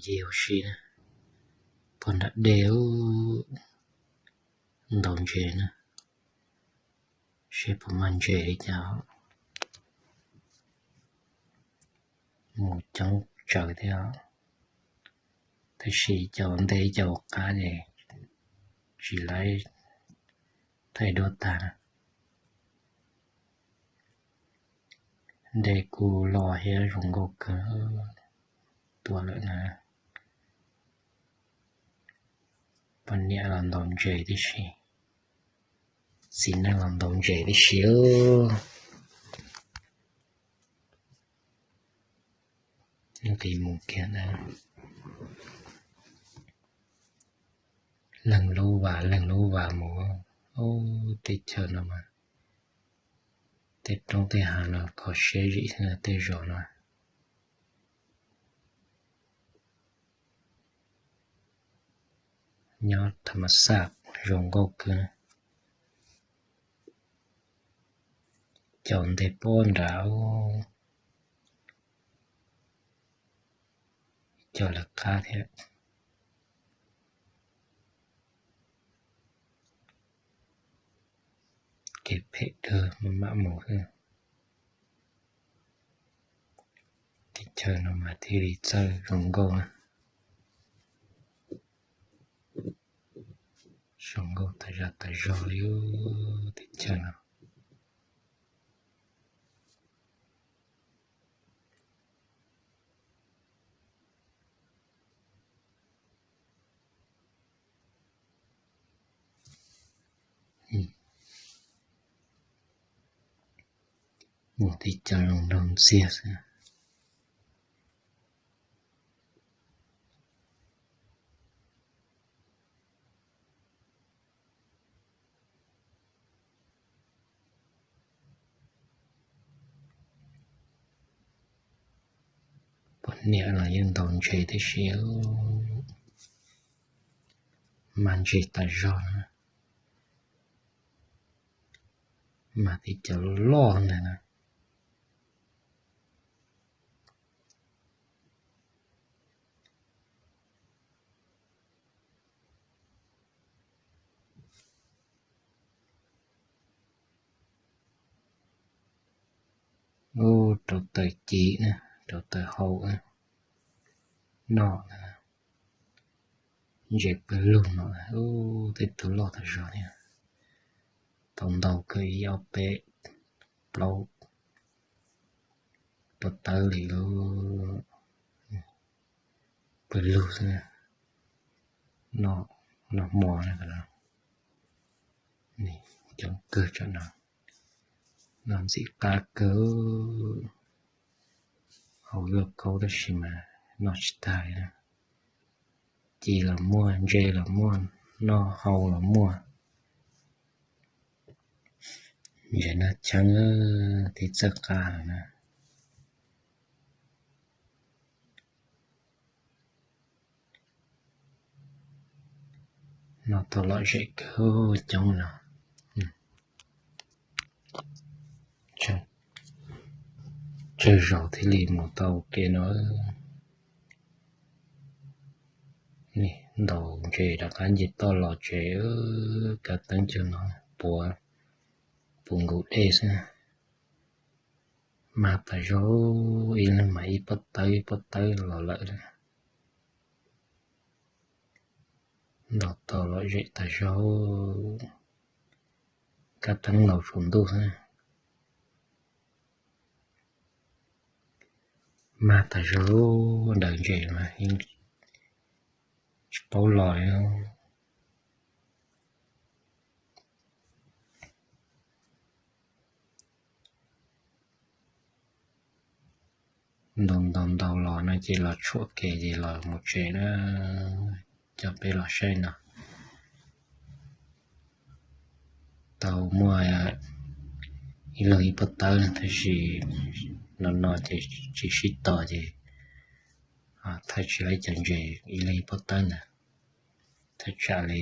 Ncig ua si na, puag nram dej ntaus ntses na, seb puas mag ntses li cas. Mus coob tsawv thiab, tab sis cov ntej cov qab ces tsis laib, thaij duab tag na. Dej kuj loj thiab zoo nkauj kawg, tuaj lawm na. Poj niam los ntaus ntses tib si, txiv neej los ntaus ntses tib si. Nqis mus kiag na, leej lub vas leej lub vas mus. Ub, teb chaws no mas tej roob tej hav no kho siab zim xwb tej zos no. Nyob tham mas xaj zoo nkauj kawg. Cov ntej pob nrad, cov lawv qab thiab. Kev phem dawb maj mam mus xwb. Teb chaws no mas thiaj li txawj zoo nkauj na. Zoo nkauj tas zog tas zog li teb chaws no. Mus teb chaws zoo nraug ntxiag xwb. Poj niam los yeej ntaus ntses tib si, mag ntses tas zog na. Mag tib cov loj ntag na. Ub, rau taws ci na, rau taws hau na, noj na. Ntses pawg lug no, ub, tej tug loj tas zog thiab. Tau ntau kawg, ib ob peb plaub pob tawb li lub pawg lug xwb. Noj hmo na, coob kawg tsam no. Noj ntxim qab kawg, hau yuav kaub tab sis mas noj tsis tag li. Ci los muaj, ntses los muaj, noj hau los muaj. Ntses noj cheeb, tib txawj qab lawm na. Noj tau lom zem kawg coob no. Tsawg zaus thiaj li mus tau ke no. Ntaus ntses rov qab nce toj los tsev, kav teeb cag no puav puv nkaus dej xwb. Mag tas zog, ib leeg mas ib pob tawb ib pob tawb los lawm. Ntaus tau lom zem tas zog, kav teeb laus saum ntuj xwb. Mag tas zog, daws ntses mas yeej tsis paub los li. Ntaus ntaus ntaus los no ces los tshuam kev ces los mus tsev na. Coj peb los saib no, tau muaj ib leeg ib pob tawb tab sis no no ces tsis sib tos ces thaij tsis laib cov ntses ib leeg ib pob tawb ntawd. Thaj tsam li